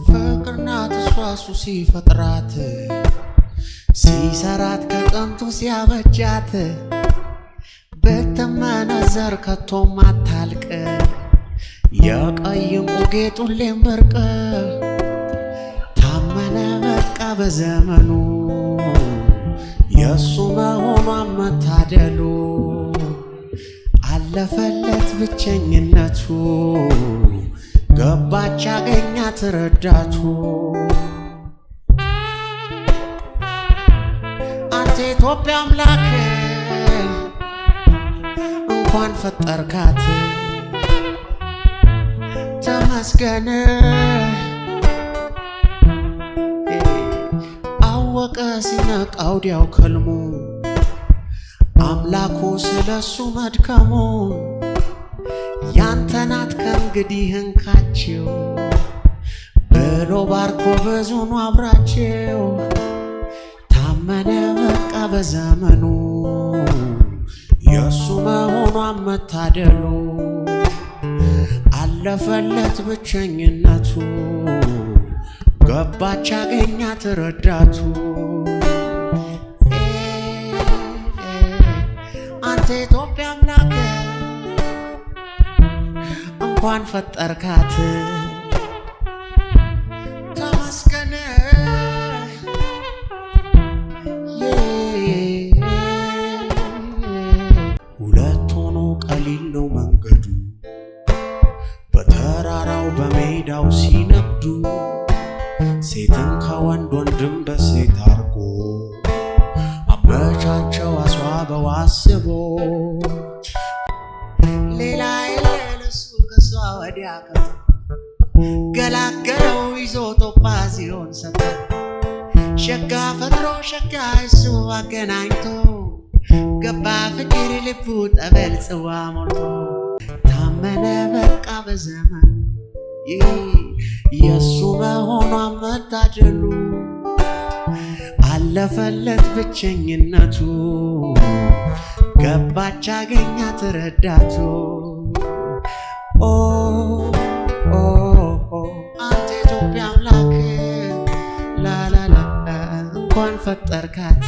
ፍቅር ናት እሷ እሱ ሲፈጥራት፣ ሲሰራት ከጥንቱ ሲያበጃት፣ ብትመነዘር ከቶም አታልቅ፣ የቀይ ዕንቁ ጌጥ ሁሌም ብርቅ። ታመነ በቃ በዘመኑ የእሱ መሆኗን መታደሉ፣ አለፈለት ብቸኝነቱ፣ ገባች አገኛት ረዳቱ። አንተ ኢትዮጵያ አምላክ እንኳን ፈጠርካት፣ ተመስገን። አወቀ ሲነቃ ወዲያው ከልሙ አምላኩ ስለሱ መድከሙ፣ ያንተ ናት ከእንግዲህ እንካችው ብሎ ባርኮ ብዙኑ አብራቸው። ታመነ በቃ በዘመኑ የእሱ መሆኗን መታደሉ፣ አለፈለት ብቸኝነቱ፣ ገባች አገኛት ረዳቱ። አንተ ኢትዮጵያ አምላክ እንኳን ፈጠርካት፣ ተመስገን። ሁለት ሆኖ ቀሊል ነው መንገዱ፣ በተራራው በሜዳው ሲነግዱ፣ ሴትን ከወንድ ወንድም በሴት አርጎ አመቻቸው አስዋበው አስቦ። ሌላ የለ ለሱ ከሷ ወዲያ ከቶ፣ ገላገለው ይዞ ቶጳዚዮን ሰጥቶ፣ ሸጋ ፈጥሮ ሸጋ እሱ አገናኝቶ፣ ገባ ፍቅር ልቡ ጠበል ጽዋ ሞልቶ። ታመነ በቃ በዘመን የእሱ መሆኗ መታደሉ፣ አለፈለት ብቸኝነቱ፣ ገባች አገኛት ረዳቱ። ኦ ኦ ኦ አንተ ኢትዮጵያ አምላክ ላላላ እንኳን ፈጠርካት።